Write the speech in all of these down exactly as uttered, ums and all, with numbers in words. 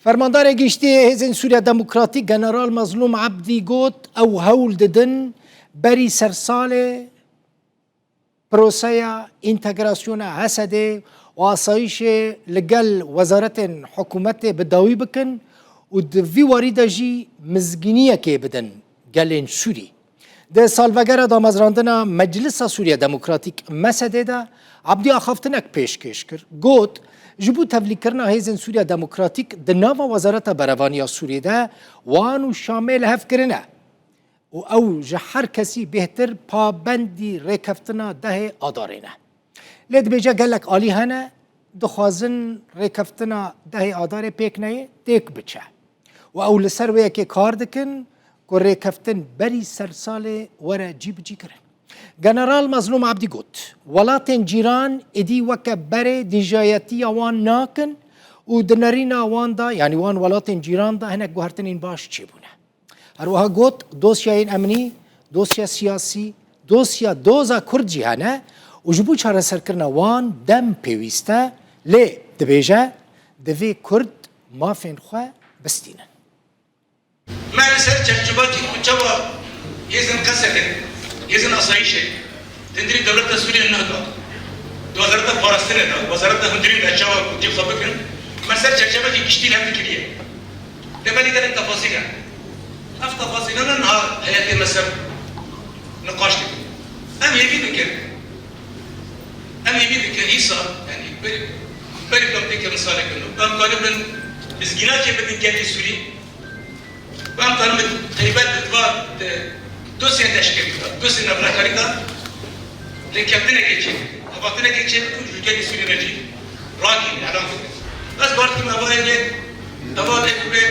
Fermandarê Giştî yê Hêzên Sûriya Demokratîk General Mezlûm Ebdî got, ew hewl didin berî sersalê proseya întegrasyona H S D'ê û asayîşê li gel wezaretên hikûmetê bi dawî bikin û di vî warî de jî mizgîniyekê bidin gelên Sûrî. Di salvegera damezrandina Meclisa Sûriya Demokratîk, M S D, de Ebdî axaftinek pêşkêş kir. Got, ji bo tevlîkirina Hêzên Sûriya Demokratîk di nava Wezareta Berevaniya Sûriyê de wan û Şamê li hev kirine û ew ji her kesî bêhtir pabendî rêkeftina dehê Adarê ne. Lê dibêje gelek alî hene, dixwazin rêkeftina dehê Adarê pêk neyê, têk biçe. Û ew li ser wê yekê kar dikin ku rêkeftin berî sersalê were cîbicîkirin. General Mezlûm Ebdî got, welatên cîran êdî weke berê dîjayetiya wan nakin û di nerîna wan de, yanî wan welatên cîran de hinek guhertinên baş çêbûne. Her wiha got, dosyayên emnî, dosya siyasî, dosya doza Kurd jî hene û ji bo çareserkirina wan dem pêwîst e, lê dibêje, divê Kurd mafên xwe bistînin. Me li ser çerçevakî ku çawa hêzên qesedê, hêzên asayîşê, hundirî dewleta Sûriyê nehda, di wezareta parastinê de, wezareta hundirî de çawa ku cî xwe bikin, me ser çerçevekî giştî li hev dikiriye. Lê belê gelek tefasîl hene. Ev tefasîlane niha heyetê me ser niqaş dikin. Em hêvî dikin. Em hêvî dikin îsa, yanî berî, berî ku em têkevin salê kin û em karibin mizgîna çêbidin gelê Sûrî. Em karibin taybet bi va, e, dosyên leşkerî de, dosyên navnekarî de rêkeftinekê çêbikin, hevatinekê çêbikin û ji gelê Sûrî re jî ragihînin, elan bikin. Ez bar dikim, eva ê bê, eva ê bê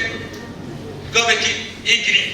gavekî ê girîng.